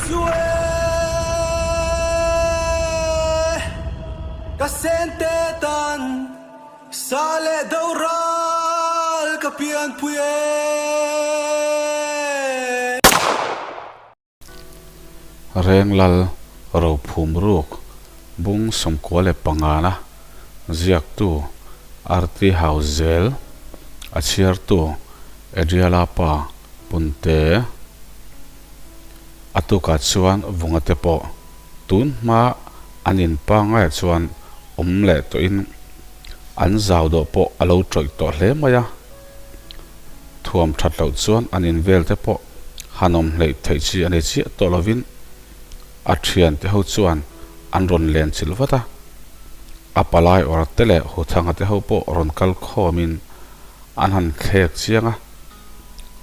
chu e ka sente tan sa leh do ral ka pianpui e. Renglal Rophum Ruk Bung 95-na ziaktu Arti Hauzel, a chhiartu Adriala pa Punte. A tukah chuan vunga te pawh tun hma an in pangaiah chuan awm leh tawhin an zau dawh pawh a lo tawih tawh hle mai a. Thuam that loh chuan an in vel te pawh han awm hleih theih chi a ni chiah tawh lovin a thiante ho chuan an rawn len chilh vat a. A palai awr te leh Huthanga te ho pawh rawn kal khawmin an han thlek chiang a.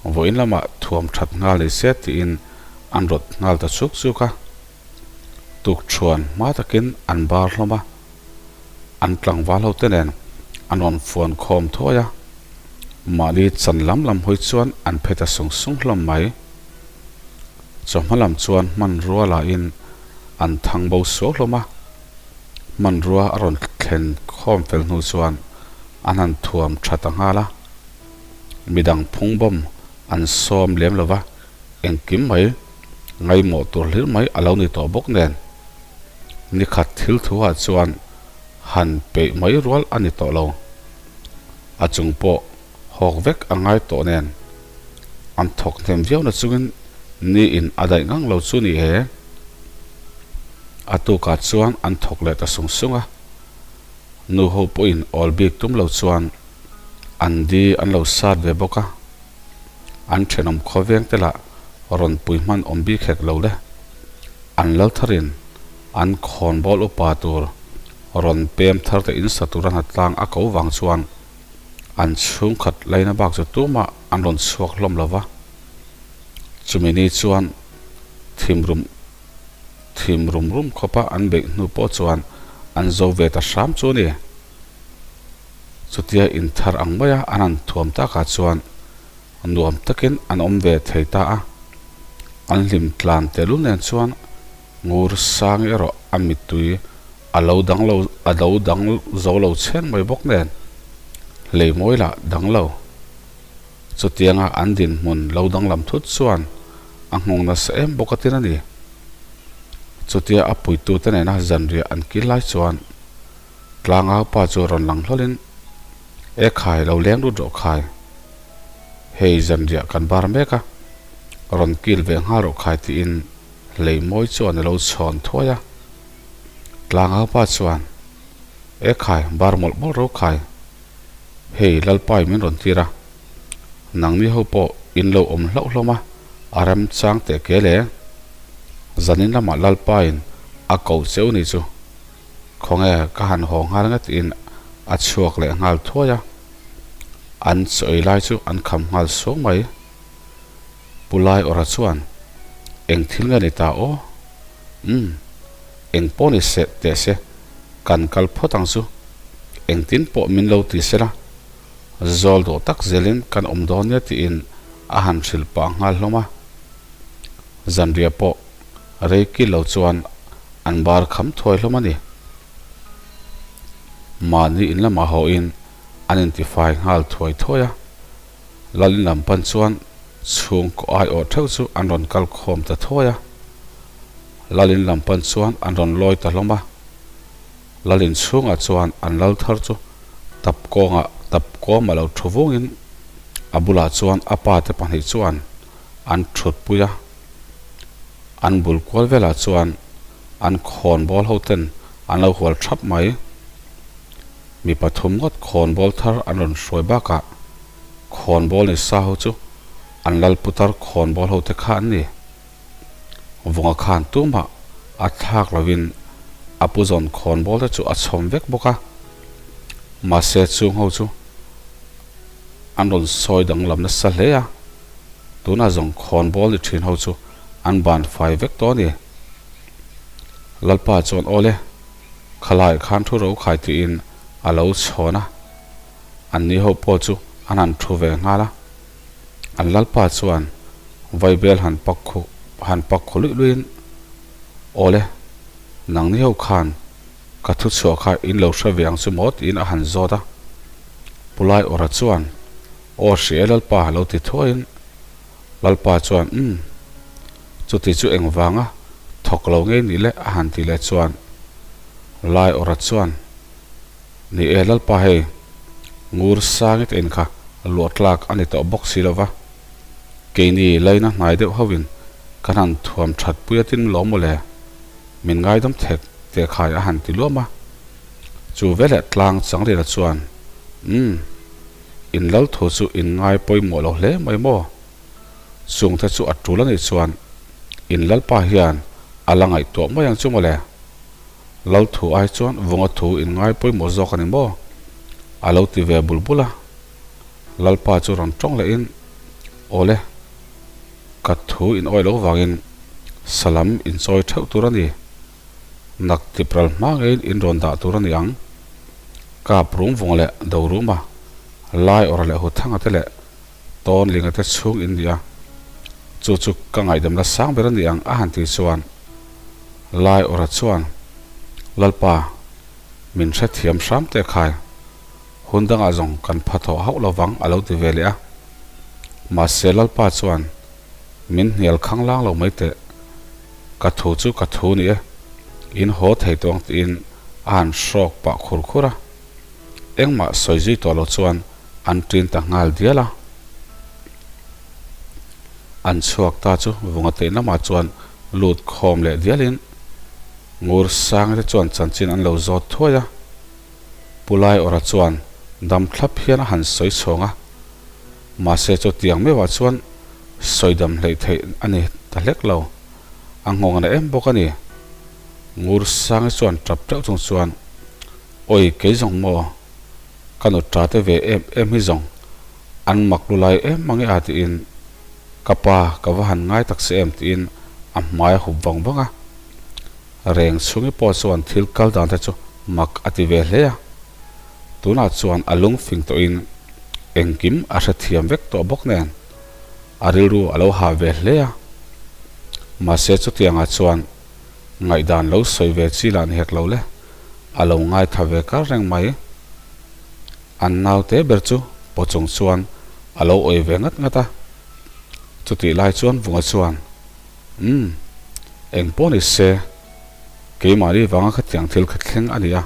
Vawiin lamah thuam that nghal ni se tiin an rawt nghal ta chuk chuk a. Tukṭhuan hma takin an bar hlawm a, an tlangval ho te nen an rawn fuan khawm thuai a, mahni chan lam lam hawi chuan an phe ta sung sung hlawm mai. Chawhma lam chuan hmanrua lahin an thang bo suau hlawm a, hmanrua a rawn thlen khawm fel hnu chuan an han thuam tha ta nghal a, midang phung bawm an sawm lem lo va, engkim mai ngaihmawh tur hlir mai a lo ni tawh bawk nen nikhat thil thu ah chuan han peih mai rual a ni tawh lo. A chung pawh hawk vek a ngai tawh nen an thawk hnem viau na chungin ni in a daih ngang lo chu ni e. A tukah chuan an thawk leh ta sung sung a, nu ho pawhin awl bik tum lo chuan an di an lo sat ve bawk a. An thenawm khawveng te lah rawn pui hman awm bik hek lo le. An lal tharin an khawnbawl upa tur rawn pem thar te in sa tura hnatlang a ko vang chuan an chhungkhat laina bak chu tumah an rawn chhuak hlawm lo va. Chumi ni chuan thim rum thim rum rum khawpa an beih hnu pawh chuan an zo ve ta hram chu a ni. Chutia inthar ang maia an han thuam takah chuan nuam takin an awm ve thei ta a. An hlim tlan tehlul nen chuan ngur sang erawh a mittui a lo dang lo a lo dang zo lo chhen mai bawk nen lei mawi lah dang lo. Chutianga an dinhmun lo danglam thut chuan a nghawng nasa em bawk a tin a ni. Chutia a puitute nena zanriah an kil lai chuan Tlangau pa chu rawn lang hlawlin, E khai, lo leng lut rawh khai. Hei zanriah kan bar mek a, rawn kil ve nghal rawh khai tiin lei mawi chuan a lo chhawn thuai a. Tlangau pa chuan, E khai, bar mawlh mawlh ro khai. Hei Lalpai min rawn tir a, nangni ho pawh in lo awm hlauh hlawm a, a remchang teh ke le. Zanin lamah Lalpain a koh cheu ni chu. Khawnge ka han haw nghal nge tiin a chhuak leh nghal thuai a, an chawi lai chu an kham nghal suang mai. Pu Laiawrha chuan, Eng thil nge ni ta aw? Umm, eng pawh ni se teh se, kan kal phawt ang chu. Engtin pawh min lo ti se la, zawl dawh tak zelin kan awm dawn nia tiin a han hrilh pah nghal hlawm a. Zanriah pawh Rei kil lo chuan an bar kham thuai hlawm a ni. Mahni in lamah hawhin an intifai nghal thuai thuai a, Lalin lam pan chuan chhungkaw aiawh theuh chu an rawn kal khawm ta thuai a. Lalin lam pan chuan an rawn lawi ta hlawm a, Lalin chhungah chuan an lal thar chu tap kawngah tap kawm a lo thu vungin a bulah chuan a pate pahnih chuan an thutpui a. An bul kual velah chuan an khawnbawl ho ten an lo hual thap mai. Mi pathum ngawt khawnbawl thar an rawn hruai bakah khawnbawl ni sa ho chu an lal putar khawnbawl ho te kha an ni. Vunga khan tumah a thlak lovin a pu zawn khawnbawl te chu a chhawm vek bawk a. Mahse chung ho chu an rawn sawi danglam nasa hle a. Tunah zawng khawnbawl ni thin ho chu an ban fai vek tawh a ni. Lalpa chuan aw le, khalai khan thu ro khai tiin a lo chhawn a, an ni ho pawh chu an han thu ve nghal a. An Lalpa chuan vaibel han pak khuh han pak khaw luih luihin, Awle, nangni ho khan ka thu chhuah kha in lo hre ve ang chu maw? tiin a han zawt a. Pu Laiawrha chuan, Aw hri e Lalpa lo ti thuaiin Lalpa chuan, Umm, chuti chu engvanga thawk lo ngei nih le? a han ti leh chuan Laiawrha chuan, Ni e Lalpa hei, ngur sangit en kha luah tlak a ni tawh bawk si lo va, keini laina hnai deuh hovin kan han thuam that pui a tin lawm maw le, min ngaidam thek teh khai a han ti luam a. Chu veleh tlang Changliana chuan, Umm, in lal thu chu in ngai pawimawh lo hle mai maw? Chungte chu a tul a nih chuan in lalpa hian a la ngaihtuah mai ang chu maw le? Lal thu ai chuan vunga thu in ngai pawimawh zawk a ni maw? A lo ti ve bul bul a. Lalpa chu rawn tawng leh in, Awle, ka thu in awi lo vangin salam in chawi theuh tur a ni. Nak tipral hma ngeiin in rawn dah tur a ni ang. Kap rum vung leh do rum a, lai awrh leh huthanga te leh tawn linga te chhung in ni a, chu chu ka ngaihdamna sang ber a ni ang a han ti chuan lai awrha chuan, Lalpa, min hrethiam hram teh khai. Hun dangah zawng kan pha thawh hauh lovang a lo ti ve leh a. Mahse Lalpa chuan min hnial khang lang lo mai teh. Ka thu chu ka thu ni e, in haw thei tawh ang tiin a han hrawk pah khur khur a. Engmah sawi zui tawh lo chuan an ṭin ta nghal dial a. An chhuak ta chu vunga teih lamah chuan lut khawm leh dialin Ngur Sangte chuan chanchin an lo zawt thuai a. Pu Laiawrha chuan dam thlap hian a han sawi chhawng a, mahse chutiang meuhah chuan sawi dam hleih theih a ni ta hlek lo, a nghawng na em bawk a ni. Ngur Sangi chuan tap teuh chung chuan, Awi kei zawng maw, ka nu ta te ve em em hi zawng, an mak lu lai em mange a tiin ka pa ka va han ngai tak che em tiin a hmai a hup vang vang a. Reng chhungi pawh chuan thil kal dan te chu mak a ti ve hle a, tunah chuan a lung fing tawhin engkim a hrethiam vek tawh bawk nen a rilru a lo ha ve hle a. Mahse chutiangah chuan ngaihdan lo sawi ve chi lah ni hek lo le, a lo ngaitha ve kar reng mai. An naute ber chu paw chung chuan a lo awi ve ngat ngat a, chutih lai chuan Vunga chuan, Umm, eng pawh ni se, keimahni vanga khatiang thil kha thleng a ni a,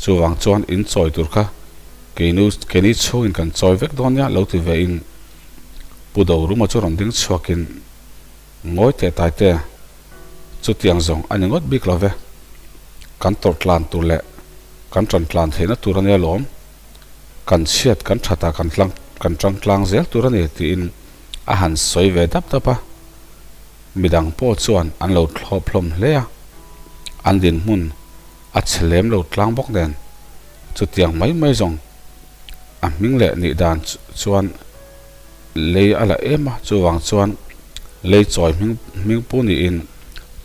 chuvang chuan in chawi tur kha keinu keini chhungin kan chawi vek dawn nia lo ti ve in Pu Doruma chu rawn ding chhuakin ngawi teh tai te, chutiang zawng a ni ngawt bik lo ve, kan tawrh tlan tur leh kan ṭan tlan theihna tur a nia lawm, kan chhiat kan ṭhatah kan tlang kan ṭang tlang zel tur a ni tiin a han sawi ve dap dap a, midang pawh chuan an lo thlawp hlawm hle a, an dinhmun a chhe lem lo tlang bawk nen chutiang mai mai zawng a hming leh nih dan chuan lei a la em a, chuvang chuan lei chawi hming hming pu niin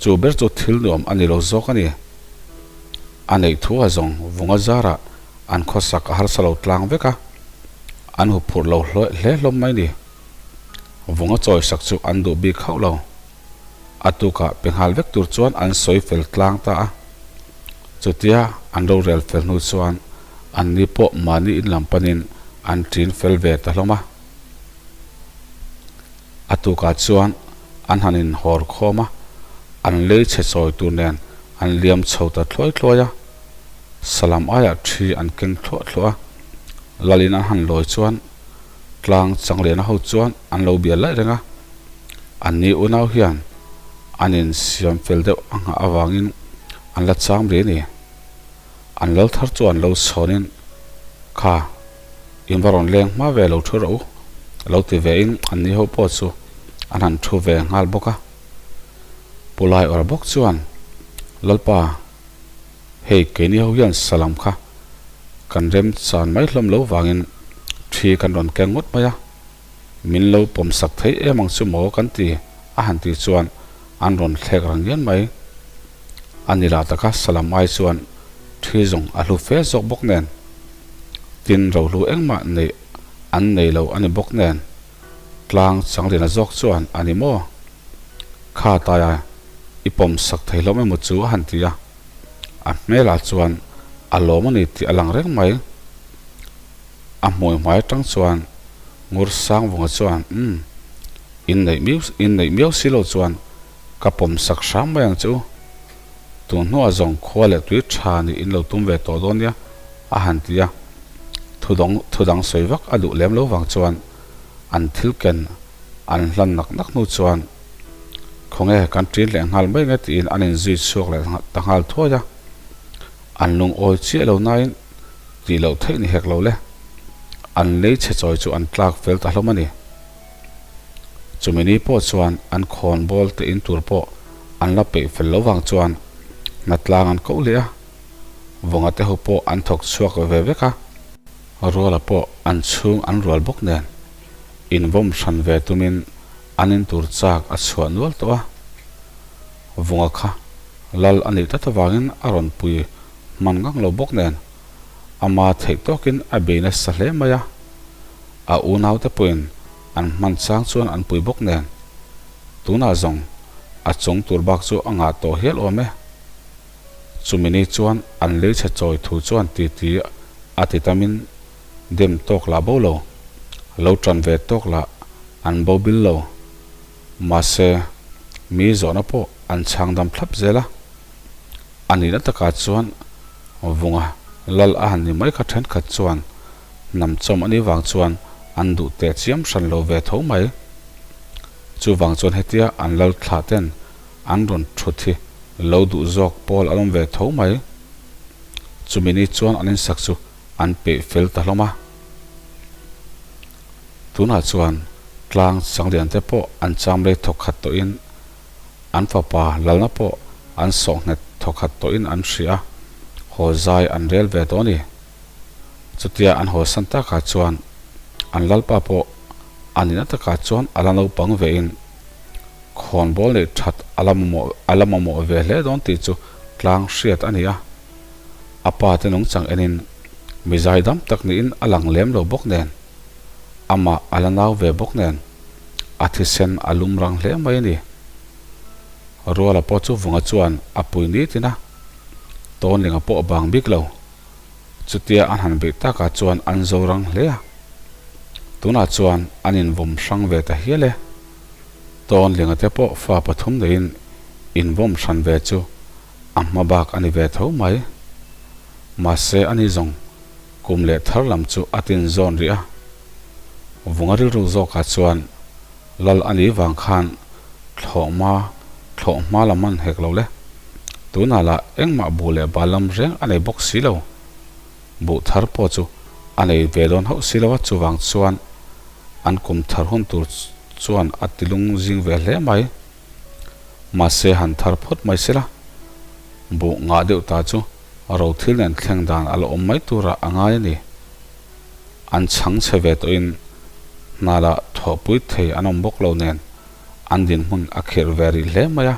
chu ber chu thil nuam a ni lo zawk a ni. A neih thu a zawng vunga zarah an khawsak a harsa lo tlang vek a, an huphurh lo hle hlawm mai ni. Vunga chawisak chu an duh bik hauh lo. A tukah pe nghal vek tur chuan an sawi fel tlang ta a. Chutia an rorel fel hnu chuan anni pawh mahni in lam panin an ṭin fel ve ta hlawm a. A tukah chuan an han inhawr khawm a, an lei chhe chawi tur nen an liam chho ta thluai thluai a. Salam aiah ṭhi an keng thluah thluah a, Lalin an han lawi chuan tlang Changliana ho chuan an lo bial laih reng a, anni unau hian an insiam fel deuh a nghah avangin an la cham rih a ni. An lal thar chuan lo chhawnin, Kha, in va rawn leng hma ve lo thu rawh u, lo ti vein anni ho pawh chu an han thu ve nghal bawk a. Pu Laiawrh bawk chuan, Lalpa, Hei keini ho hian salam kha kan rem chan mai hlawm lo vangin thi kan rawn keng ngawt mai a, min lo pawm sak thei em ang chu maw kan ti a han tih chuan an rawn thlek rang ngian mai. A ni lah taka salam ai chuan thi zawng a hlu fe zawk bawk nen, tin rohlu engmah neih an nei lo a ni bawk nen, tlang changliana zawk chuan a ni maw? Kha taia i pawm sak thei hlawm emaw chu a han ti a. A hmelah chuan a lawm a ni tih a lang reng mai. A hmui hmai atang chuan Ngur Sangvunga chuan, Umm, inneih miau inneih miau si lo chuan ka pawm sak hram mai ang che u. Tun hnuah zawng khua leh tui tha nih in lo tum ve tawh dawn nia, a han ti a. Thudawng thudang sawi vak a duh lem lo vang chuan an thil ken an hlan nak nak hnu chuan Khawnge kan ṭin leh nghal mai nge tiin an inzui chhuak leh ta nghal thuai a. An lungawi chiah lo nain tih loh theih ni hek lo le. An lei chhe chawi chu an tlak fel ta hlawm a ni. Chumi ni pawh chuan an khawn bawl te in tur pawh an la peih fel lo vang chuan hnatlang an koh leh a. Vawnga te ho pawh an thawk chhuak ve vek a. Ruala pawh an chhung an rual bawk nen invawm hran ve tumin an in tur chak a chhuah nual tawh a. Vunga kha lal a nih tlat avangin a rawn pui hman ngang lo bawk nen ama theih tawkin a bei nasa hle mai a. A unaute pawhin an hman chang chuan an pui bawk nen tunah zawng a chung tur bak chu a ngah tawh hial awm e. Chumi ni chuan an leichhe chawi thu chuan titi a ti tamin dem tawk lah bo lo, lo tan ve tawk lah an bo bil lo. Mahse, mi zawhna pawh an chhang dam thlap zel a. A nihna takah chuan Vunga lal a han ni mai kha thenkhat chuan hnam chawm a nih vang chuan an duh teh chiam hran lo ve tho mai. Chuvang chuan hetia an lal thlah ten an rawn thut hi lo duh zawk pawl an awm ve tho mai. Chumi ni chuan an insak chu an peih fel ta hlawm a. Tunah chuan tlang changlian te pawh an cham rei thawk khat tawhin an fapa lalna pawh an sawh nghet thawk khat tawhin an hria a, haw zai an rel ve tawh a ni. Chutia an haw san takah chuan an lalpa pawh a nihna takah chuan a la naupang vein khawnbawl neih that a la mamawh a la mamawh ve hle dawn tih chu tlang hriat a ni a. A pa te nungchang enin mi zaidam tak niin a lang lem lo bawk nen, amah a la nau ve bawk nen, a thisen a lum rang hle mai a ni. Ruala pawh chu Vunga chuan a pui nitin a, Tawnlinga pawh a bang bik lo. Chutia an han beih takah chuan an zo rang hle a, tunah chuan an invawm hrang ve ta hial e. Tawnlinga te pawh fa pathum neiin invawm hran ve chu a hma bak a ni ve tho mai. Mahse ani zawng kum leh thar lam chu a tin zawn rih a. Vunga rilru zawkah chuan lal a nih vang khan thlawhma thlawhhma lam an hek lo le. Tunah lah engmah buh leh bal lam reng a nei bawk si lo. Buh thar pawh chu a nei ve dawn hauh si lo a, chuvang chuan an kum thar hun tur chuan a tilung zing ve hle mai. Mahse han thar phawt mai sela, buh ngah deuh ta chu rothil nen thleng dan a la awm mai turah a ngai a ni. An chhang chhe ve tawhin hna lah thawhpui thei an awm bawk lo nen an dinhmun a khirh ve rih hle mai a.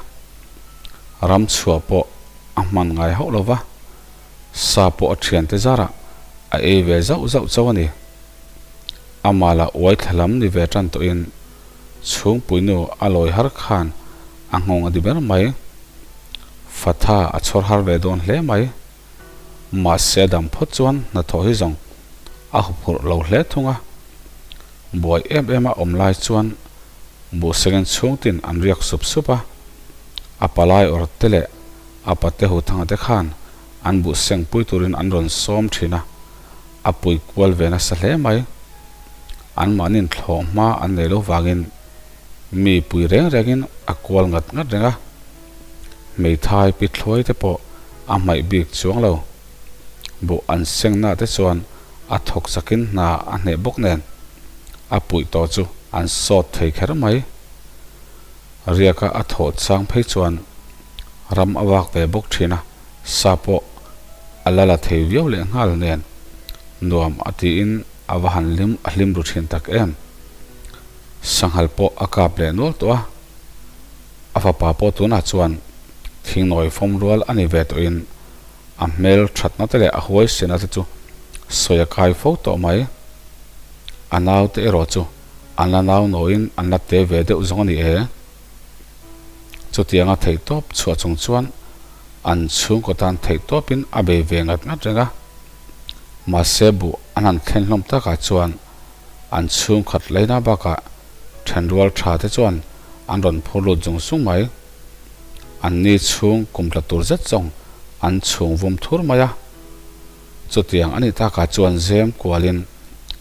Ram chhuah pawh a hman ngai hauh lo va, sa pawh a thiante zarah a ei ve zauh zauh chauh a ni. Amah lah uai thla lam ni ve tan tawhin Chhungpuinu a lawi har khan a nghawng a di ber mai. Fatha a chhawr har ve dawn hle mai. Mahse a dam phawt chuan hnathawh hi zawng a huphurh lo hle thung a. Buai em em a awm lai chuan buhsengin chhungtin an riak sup sup a. A palai awr te leh a pate huthanga te khan an buhseng pui turin an rawn sawm thin a. A pui kual ve nasa hle mai. Anmahni'n thlawh hma an nei lo vangin mi pui reng rengin a kual ngat ngat reng a. Hmeithai pi thluai te pawh a hmaih bik chuang lo. Buh an sengna te chuan a thawk chakin hna a hneh bawk nen a puih tawh chu an sawt thei kher mai. Riaka a thawh chang phei chuan ram a vak ve bawk thin a. Sa pawh a la la thei viau leh nghal nen nuam a tiin a va han hlim a hlim ru thin tak em. Sanghal pawh a kap leh nual tawh a, a fapa pawh tunah chuan thingnawi fawm rual a ni ve tawhin a hmel thatna te leh a huaisena te chu sawi a kai fo tawh mai. A naute erawh chu an la nau nawiin an la te ve deuh zawng a ni e. Chutianga theihtawp chhuah chung chuan an chhungkaw tan theihtawpin a bei ve ngat ngat reng a. Mahse buh an han thlen hlawm takah chuan an chhungkhat leina bakah thenrual tha te chuan an rawn phur lut zung zung mai. An ni chhung kum tla tur zet zawng an chhung vum thur mai a. Chutiang a nih takah chuan zem kualin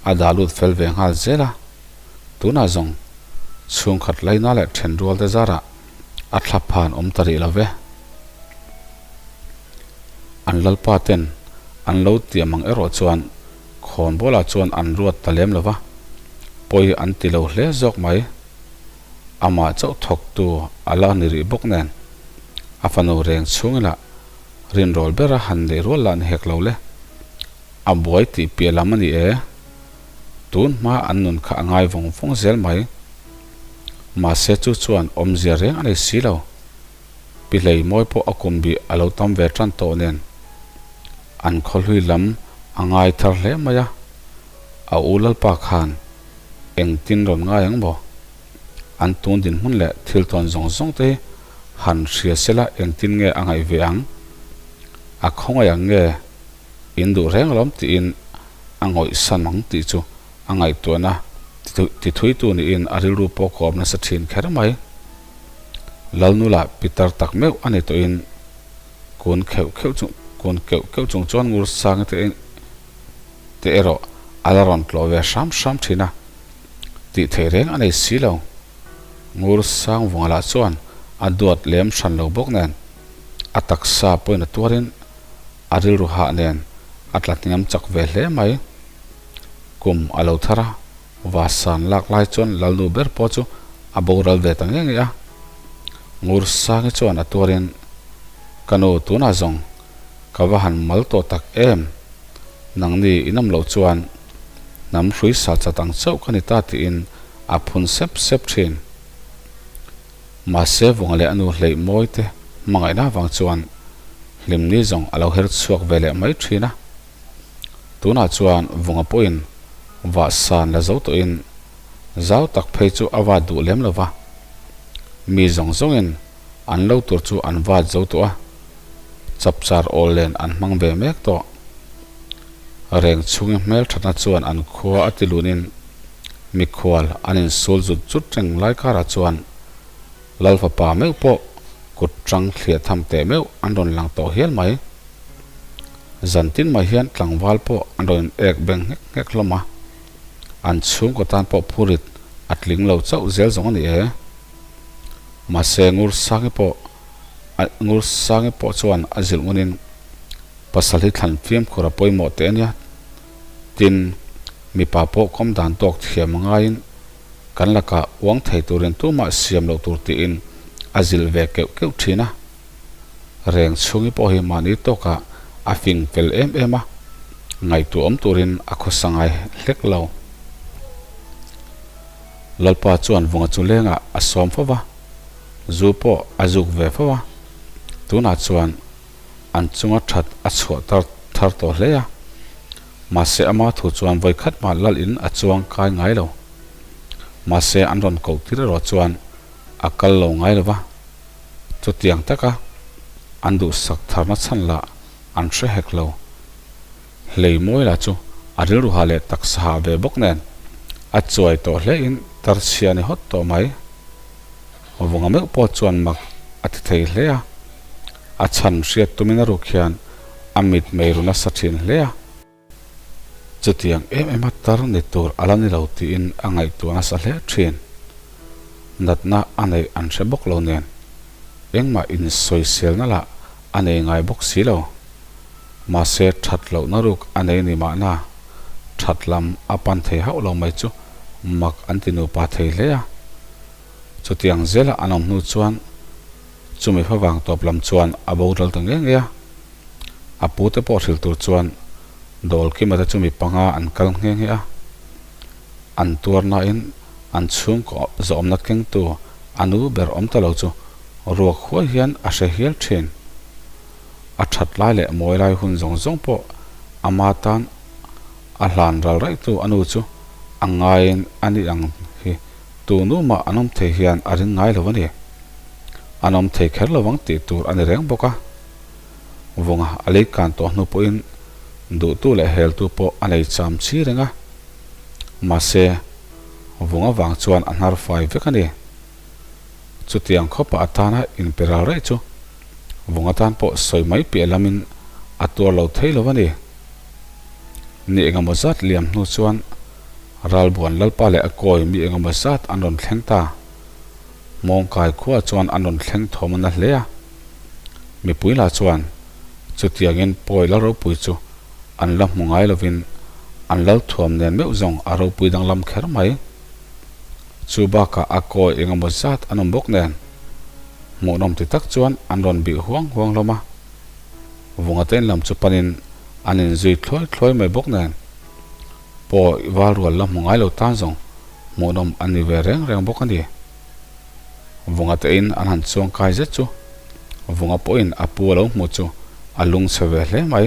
a dah lut fel ve nghal zel a. Tunah zawng chhungkhat laina leh thenrual te zarah a thla phan awm ta rih lo ve. An lalpa ten an lo tiam ang erawh chuan khawnbawlah chuan an ruat ta lem lo va, pawi an ti lo hle zawk mai. Amah chauh thawktu a la ni rih bawk nen a fanu reng chhungin ah rinrawl bera han neih rual lah ni hek lo le. A buai tih piah lam a ni e. Tun hma an nun kha a ngai vawng vawng zel mai. Mahse chu chuan awmzia reng a nei si lo. Pi Hleimawi pawh a kum bih a lo tam ve tan tawh nen an khawhlui lam a ngai thar hle mai a. A u Lalpa khan engtin rawn ngai ang maw? An tun dinhmun leh thil tawn zawng zawng te hi han hria sela engtin nge a ngaih ve ang? A khawngaih ang nge in duh reng alawm tiin a ngawih san ang tih chu a ngaihtuahna tithuitu niin a rilru pawh kawm nasa thin kher mai. Lalnula pitar tak meuh a ni tawhin kun kheuh kheuh chung kun keuh keuh chung chuan ngur sang te te erawh a la rawn tlawh ve hram hram thin a, tih theih reng a nei si lo. Ngur sang vunga lah chuan a duat lem hran lo bawk nen a taksa pawhin a tuarin a rilru hah nen a tla hniam chak ve hle mai. Kum a lo thar a, Vasan lak lai chuan Lalnu ber pawh chu a boral ve ta nge nge a. Ngursangi chuan a tuarin, Ka nu tunah zawng ka va han mal tawh tak em? Nangni inawm loh chuan hnam hrui sal chat ang chauh ka ni ta tiin a phun sep sep thin. Mahse vunga leh a nu hleih mawi te hmangaihna avang chuan hlimni zawng a lo her chhuak ve leh mai thin a. Tunah chuan vunga pawhin vah san la zo tawhin zau tak phei chu a vat duh lem lo va. Mi zawng zawngin an lo tur chu an vat zo tawh a, chapchar awl len an hmang ve mek tawh. Reng chhungin hmelthatna chuan an khua a ti lunin mikhual an insul zut zut reng lai karah chuan Lal fapa meuh pawh kut tang thliah tham teh meuh an rawn lang tawh hial mai. Zan tin mai hian tlangval pawh an rawn in ek beng nghek nghek hlawm a, an chhungkaw tan pawh phurit a tling lo chauh zel zawng a ni e. Mahse Ngursangi pawh Ngursangi pawh chuan a zilh ngunin pasal hi thlan fimkhur a pawimawh teh a nia. Tin, mipa pawh kawm dan tawk thiam a ngaiin kan lakah uang thei turin tumah siam loh tur tiin a zilh ve keuh keuh thin a. Reng chhungi pawh hi mahni tawkah a fing fel em em a, ngaihtuah awm turin a khawsa ngai hlek lo. Lalpa chuan vunga chu lengah a sawm fo va, zu pawh a zuk ve fo a, tunah chuan an chunga that a chhuah tar thar tawh hle a. Mahse ama thu chuan vawi khat mah lal in a chuang kai ngai lo. Mahse an rawn koh tir erawh chuan a kal lo ngai lo va. Chutiang taka an duhsak tharna chhan lah an hre hek lo. Hlei mawi lah chu a rilru hah leh taksa hah ve bawk nen a chuai tawh hle in tarchhia a ni hawt tawh mai. Vunga meuh pawh chuan mak a ti thei hle a. A chhan hriat tumin a ruk hian a mit mei ru nasa thin hle a. Chutiang em em a tar ni tur a la ni lo tiin a ngaihtuah nasa hle thin. Natna a neih an hre bawk lo nen engmah insawiselna lah a nei ngai bawk si lo. Mahse that lohna ruk a nei ni mahna that lam a pan thei hauh lo mai chu mak an ti nupa thei hle a. Chutiang zela an awm hnu chuan chumi favang tawp lam chuan a boral ta nge nge a. A pute pawh hrilh tur chuan Dawlkima te chu mi panga an kal nghe nghe a. An tuar nain an chhungkaw zawmna kengtu a nu ber awm ta lo chu ruak huai hian a hre hial thin. A that lai leh mawi lai hun zawng zawng pawh ama tan a hlan ral raihtu a nu chu a ngaiin a ni ang hi tu nu mah an awm thei hian a ring ngai lo a ni. An awm thei kher lovang tih tur a ni reng bawk a. Vunga a lei kan tawh hnu pawhin duhtu leh heltu pawh a nei cham chi reng a. Mahse, vung avang chuan a hnar fai vek a ni. Chutiang khawpa atana inpe ral raih chu vung atan pawh sawi mai piah lamin a tuar lo thei lo a ni. Ni engemaw zat liam hnu chuan Ralbuan Lalpa leh a kawi mi engemaw zat an rawn thleng ta. Mawngkai khua chuan an rawn thleng thawm a na hle a. Mipui lah chuan chutiangin pawi la ropui chu an la hmu ngai lovin an lal thuam nen meuh zawng a ropui danglam kher mai. Chu bakah a kawi engemaw zat an awm bawk nen hmuhnawm ti tak chuan an rawn bih huang huang hlawm a. Vunga te inlam chu panin an inzui thluai thluai mai bawk nen pawi valrual la hmu ngai lo tan zawng hmuhnawm an ni ve reng reng bawk a ni. Vunga te in an han chuang kai zet chu Vunga pawhin a pu a lo hmuh chu a lungchhe ve hle mai.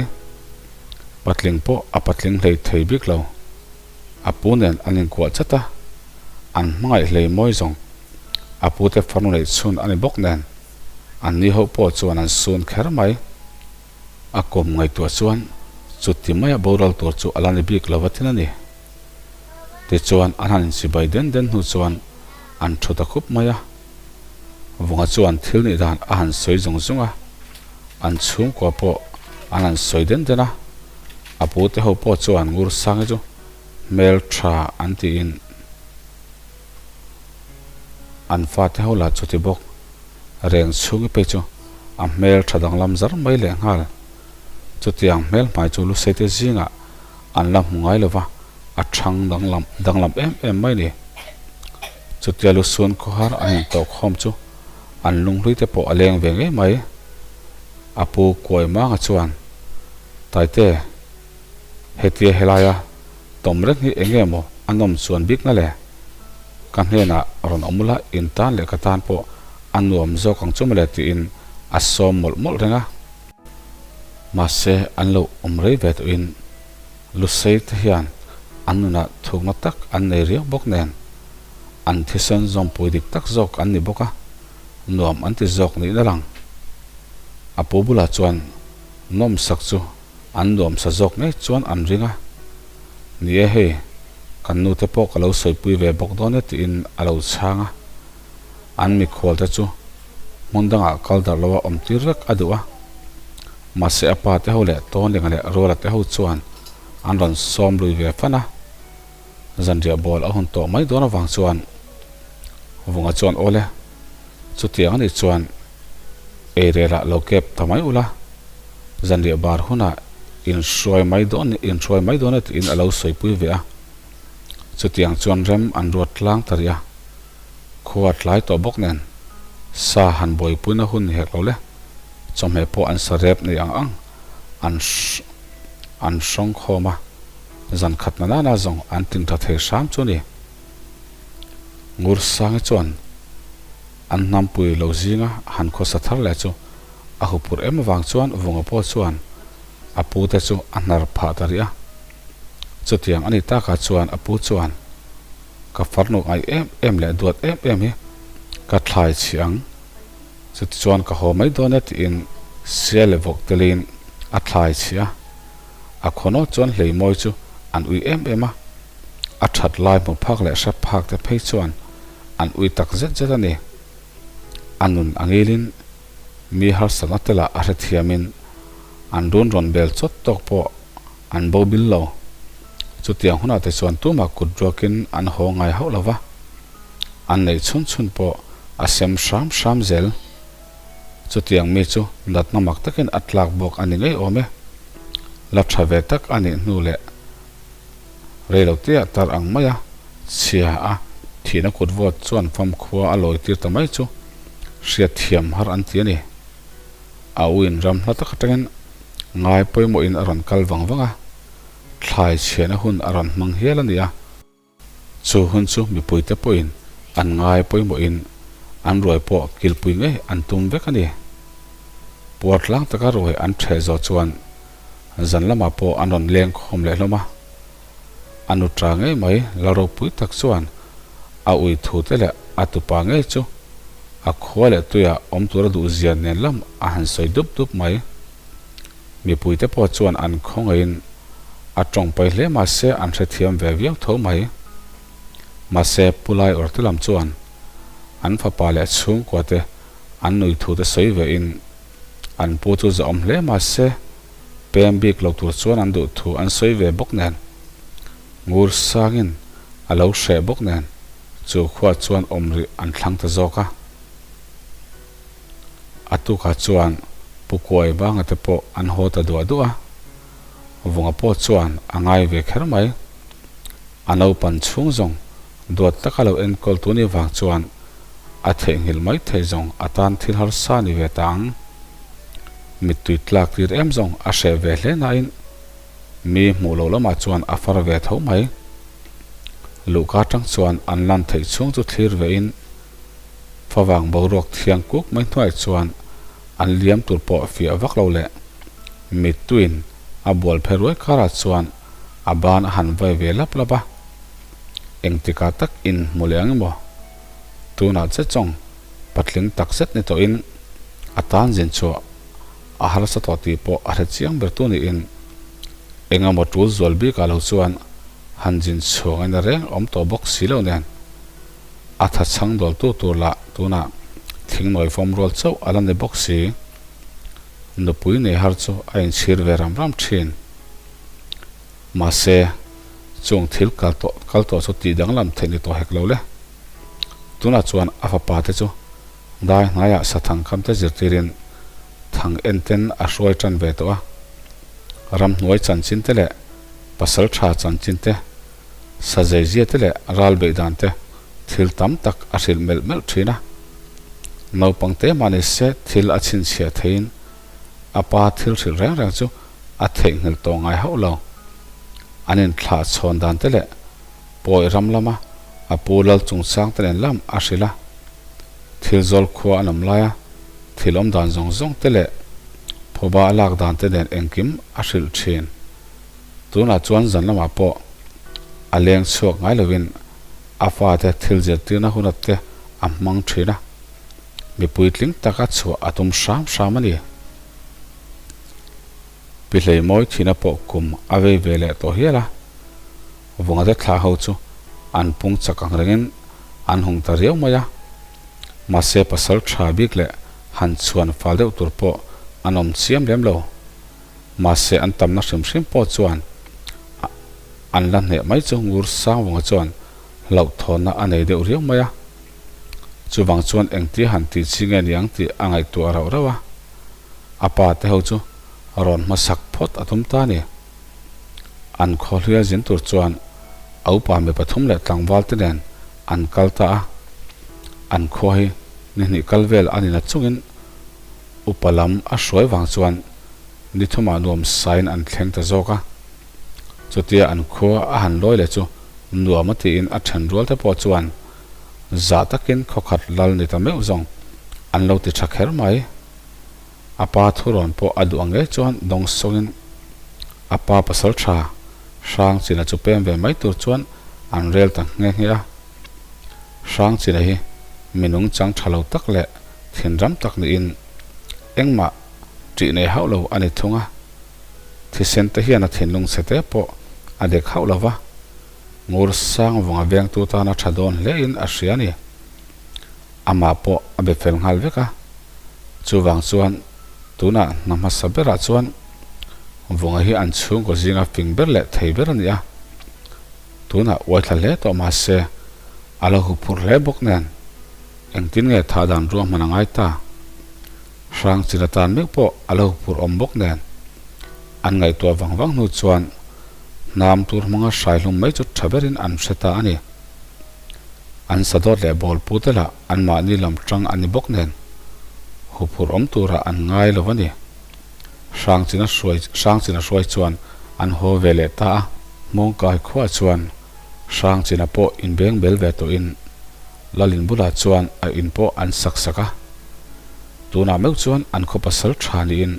Patling pawh a patling hlei thei bik lo. A pu nen an inkuah chat a, an hmangaih hlei mawi zawng. A pu te farnu neih chhun a ni bawk nen an ni ho pawh chuan an sun kher mai. A kawm ngaihtuah chuan chuti maia boral tur chu a la ni bik lo vatin a ni. Tichuan an han inchibai den den hnu chuan an thu ta khup mai a. Vunga chuan thil nih dan a han sawi zung zung a, an chhungkua pawh an han sawi den den a. A pu te ho pawh chuan Ngursangi chu hmel tha an tiin an fate ho lah chuti bawk reng chhungi phei chu a hmel tha danglam zar mai lehnghal. Chutiang hmel hmai chu Luseite zingah an la hmu ngai lova, a thang danglam danglam em em mai ni. Chutia Lusun khawhar an intawh khawm chu an lunghlui te pawh a leng ve ngei mai. A pu Kuai Manga chuan, Taite, hetia helaia tawm reng hi eng nge maw a nawm chuan bik na le? Ka hnenah rawn awm ula in tan leh ka tan pawh a nuam zawk ang chu mawle tiin a sawm mawlh mawlh reng a. Mahse an lo awm rei ve tawhin Lusei te hian an nunah thukna tak an nei riau bawk nen an thisen zawmpui dik tak zawk an ni bawk a, nuam an ti zawk niin a lang. A pu bulah chuan nawmsak chu an nuamsa zawk ngei chuan an ring a, Ni e hei, kan nute pawh ka lo sawipui ve bawk dawn e tiin a lo chhang a. An mikhual te chu hmun dangah kal darh loa awm tir vek a duh a. Mahse a pa te ho leh Tawnlinga leh Ruala te ho chuan an rawn sawm lui ve fan a. Zanriah bawl a hun tawh mai dawn avang chuan Vunga chuan awle, chutiang anih chuan eirelah lo kep ta mai ula, zanriah bar hunah inhruai mai dawn inhruai mai dawn e tiin a lo sawipui ve a. Chutiang chuan rem an ruat tlang ta rih a. Khua tlai tawh bawk nen sa han buaipuina hun ni hek lo le, chawhmeh pawh an sa rep nei ang ang an an hrawng khawm a, zan khat na nana zawng an tin tha thei hram chu a ni. Ngursangi chuan an hnampui lo zinga han khawsa thar leh chu a hupur em avang chuan Vunga pawh chuan a pu te chu a hnar phah ta rih a. Chutiang a ni takah chuan a pu chuan Ka farnu ngaih em em leh duat em em hi ka thlai chhi ang, chutichuan ka haw mai dawn e tiin sia leh vawk telin a thlai chhi a. A khawnawt chuan hleimawi chu an ui em em a, a that lai hmu phak leh hre phak te phei chuan an ui tak zet zet a ni. A nun a ngilin mi harsatna te lah a hrethiamin an run rawn bel chawt tawk pawh an bo bil lo. Chutiang hunah te chuan tumah kut ruakin an haw ngai hauh lo va, an neih chhun chhun pawh a sem hram hram zel. Chutiang mi chu natna mak takin a tlak bawk a ni ngei awm e. La tha ve tak a nih hnu leh rei lo tia tar ang maia chhia a thihna kut vawt chuan famkhua a lawi tir ta mai chu hriatthiam har an ti a ni. A uin ram hla tak atangin ngai pawimawhin a rawn kal vang vang a, thlai chhiahna hun a rawn hmang hial a ni a. Chu hun chu mipuite pawhin an ngai pawimawhin an ruai pawh kilpui ngei an tum vek a ni. Puar tlang taka ruai an ṭheh zawh chuan zan lamah pawh an rawn leng khawm leh hlawm a. A nuṭa ngei mai la ropui tak chuan a ui thute leh a tupa ngei chu. A khua leh tuia awm tura duhzia nen lam a han sawi dup dup mai. Mipuite pawh chuan an khawngaihin a tawng pai hle mahse an hrethiam ve viau tho mai. Mahse Pu Lai Awrte lam chuan an fapa leh chhungkuate an nui thute sawi vein an pu chu zahawm hle mahse pem bik lo tur chuan an duh thu an sawi ve bawk nen ngur sangin a lo hreh bawk nen chu khuah chuan awm rih an thlang ta zawk a. A tukah chuan Pu Kuai Banga te pawh an haw ta duah duah a, Vunga pawh chuan a ngai ve kher mai. A naupan chhung zawng duat taka lo enkawl tu ni vang chuan a theihnghilh mai thei zawng a tan thil harsa ni ve ta ang. Mittui tlak tir em zawng a hreh ve hle nain mi hmuh loh lamah chuan a far ve tho mai. Luhka atang chuan an lan theih chhung chu thlir vein Favang boruak thiang kuk mai hnuai chuan an liam tur pawh fiah vak lo leh mittuin a bual phe ruai karah chuan a ban a han vai ve lap lap a. Engtikah tak in hmu leh ang emaw? Tunah che chawng patling tak zet ni tawhin a tan zin chhuah a harsa tawh tih pawh a hre chiang ber tu niin engemaw tul zual bikah lo chuan han zin chhuah ngaihna reng awm tawh bawk si lo nen. A tha chhang dawltu tur lah tunah thingnawi fawm rual chauh a la ni bawk si. Nupui nei har chu a inchhir ve ram ram thin. Mahse, chung thil kal tawh kal tawh chu tih danglam theih ni tawh hek lo le. Tunah chuan a fapa te chu dai hnaiah sathang kam te zirtirin thang en ten a hruai tan ve tawh a. Ramhnuai chanchin te leh pasal tha chanchin te Sazeizia te leh ral beih dan te thil tam tak a hrilh melh melh thin a. Naupang te mah ni se thil a chhinchhiah theiin a pa thil hrilh reng reng chu a theihnghilh tawh ngai hauh lo. An inthlah chhawn dan te leh pawi ram lama a pu lal chungchang te nen lam a hrilh a. Thil zawl khua an awm laia thil awm dan zawng zawng te leh phuba a lak dan te nen engkim a hrilh thin. Tunah chuan zan lamah pawh a leng chhuak ngai lovin a fate thil zirtirna hunat te a hmang thin a, mipui tling taka chhuah a tum hram hram a ni. Pi Hleimawi thina pawh kum a vei ve leh tawh hial a, Vungate thlah ho chu an pung chak ang rengin an hung ta riau mai a, mahse pasal tha bik leh han chhuan fal deuh tur pawh an awm chiam lem lo. Mahse an tamna hrim hrim pawh chuan an la hneh mai chu Ngur Sangvunga chuan hlauhthawnna a nei deuh riau mai a. Chuvang chuan engtia han tih chi nge niang tih a ngaihtuah rauh rauh a. A pa te ho chu rawn hmasak phawt a tum ta a ni. An khawhluia zin tur chuan a upa mi pathum leh tlangval te nen an kal ta a. An khua hi ni hnih kal vel a ni na chungin upa lam a hruai vang chuan ni thumah nuam sain an thleng ta zawk a. Chutia an khua a han lawi leh chu nuam a tiin a then rual te pawh chuan zah takin khawkhat lal ni ta meuh zawng an lo ti tha kher mai. A pa thurawn pawh a duh ang ngei chuan dawng sawngin a pa pasal tha hrang china chu pem ve mai tur chuan an rel ta nghe nghe a. Hrang china hi minung chang tha lo tak leh thinram tak niin engmah ṭih nei hauh lo a ni thung a. Thisen te hian a thinlung chhe te pawh a dek hauh lo va, ngur sang vunga vengtu tana ṭha dawn hlein a hria a ni. Amah pawh a be fel nghal vek a, chuvang chuan tunah hna hmasa berah chuan vunga hi an chhungkaw zinga fing ber leh thei ber a ni a. Tunah uaithla hle tawh mahse a lo huphurh hle bawk nen engtin nge thah dan ruahman a ngai ta? Hrang chin atan meuh pawh a lo huphurh awm bawk nen an ngaihtuah vang vang hnu chuan hnam tur hmanga hrai hlum mai chu tha berin an hre ta a ni. An sadawt leh bawlpu te lah anmahni lam tang a ni bawk nen huphurh awm turah an ngai lo a ni. Hrang chin a hruai Hrang chin a hruai chuan an haw ve leh ta a. Hmawngkai khuah chuan Hrang chin a pawh inbeng bel ve tawhin Lalin bulah chuan a in pawh an sak sak a. Tunah meuh chuan an khaw pasal tha niin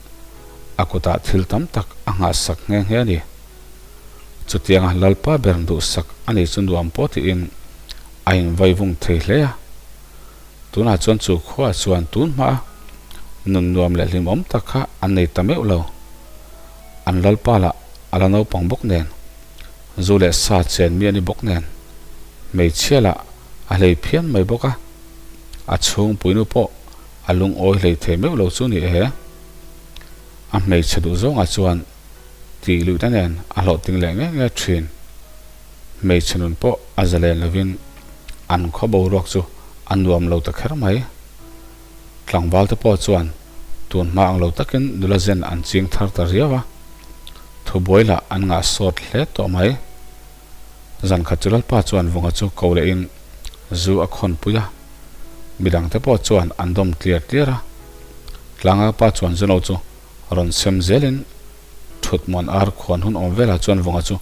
a kutah thil tam tak a nghah sak nghe nghe a ni. Chutianga Lalpa ber duhsak a ni chu nuam pawh tiin a invaivung thei hle a. Tunah chuan chu khuaah chuan tun hmaa nun nuam leh hlimawm tak kha an nei ta meuh lo. An lalpa lah a la naupang bawk nen, zu leh sa chen mi a ni bawk nen, hmeichhia lah a hlei phian mai bawk a, a chhungpuinu pawh a lungawi hlei thei meuh lo chu ni e. A hmeichhe duh zawngah chuan tih luihna nen a hlawhtling leh ngei ngei thin. Hmeichhe nun pawh a zalen lovin an khaw boruak chu a nuam lo ta kher mai. Tlangval te pawh chuan tun hma ang lo takin nula zen an ching thar ta riau a, thubuai lah an ngah sawt hle tawh mai. Zan khat chu Lalpa chuan Vunga chu ko lehin zu a khawn pui a, midang te pawh chuan an dawm tliar tliar a. Tlanga pa chuan Zuno chu rawn sem zelin thutmuan ar khuan hun awm velah chuan Vunga chu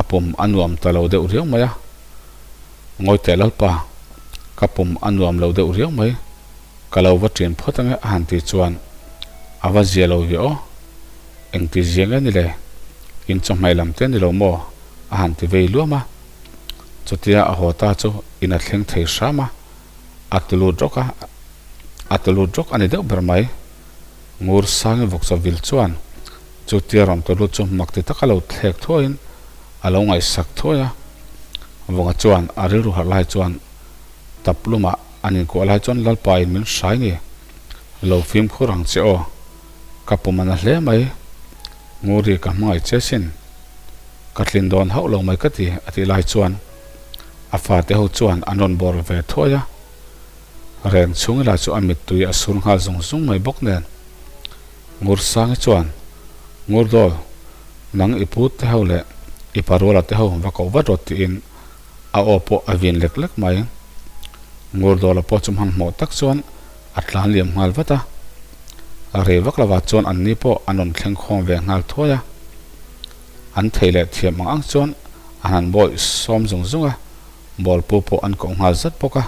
a pum a nuam ta lo deuh riau mai a. Ngawi teh Lalpa, ka pum a nuam lo deuh riau mai, ka lo va ṭin phawt ange a han tih chuan a va zia lo ve aw, engti zia nge ni le, in chawhmeh lam te ni lo maw a han ti vei luam a. Chutia a haw ta chu in a thleng thei hram a, a ti lut rawk a, a ti lut rawk a ni deuh ber mai. Ngur Sangi vawkchaw vil chuan chutia rawn tawlut chu mak ti taka lo thlek thuaiin a lo ngaihsak thuai a. Vawngah chuan a rilru harh lai chuan tap lumah an inkuah lai chuan Lalpa in min hrai ni. Lo fimkhur ang che aw. Ka pum a na hle mai. Nguri ka hmangaih che sin. Ka tlin dawn hauh lo mai ka ti a tih lai chuan a fate ho chuan an rawn bawr ve thuai a. Reng chhung lah chu a mittui a sur nghal zung zung mai bawk nen. Ngursangi chuan, Ngurdawl, nang i pu te ho leh i paruala te ho va koh vat rawh tiin a aw pawh a vin lek lek mai. Ngurdawla pawh chu hmanhmawh tak chuan a tlan liam nghal vat a. Rei vak lovah chuan anni pawh an rawn thleng khawm ve nghal thuai a. An thei leh thiam ang ang chuan an han bawih sawm zung zung a. Bawlpu pawh an koh nghal zat bawk a.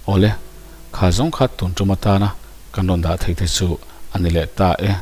Awle, kha zawng kha tun tum atana kan rawn dah thei te chu a ni leh ta e.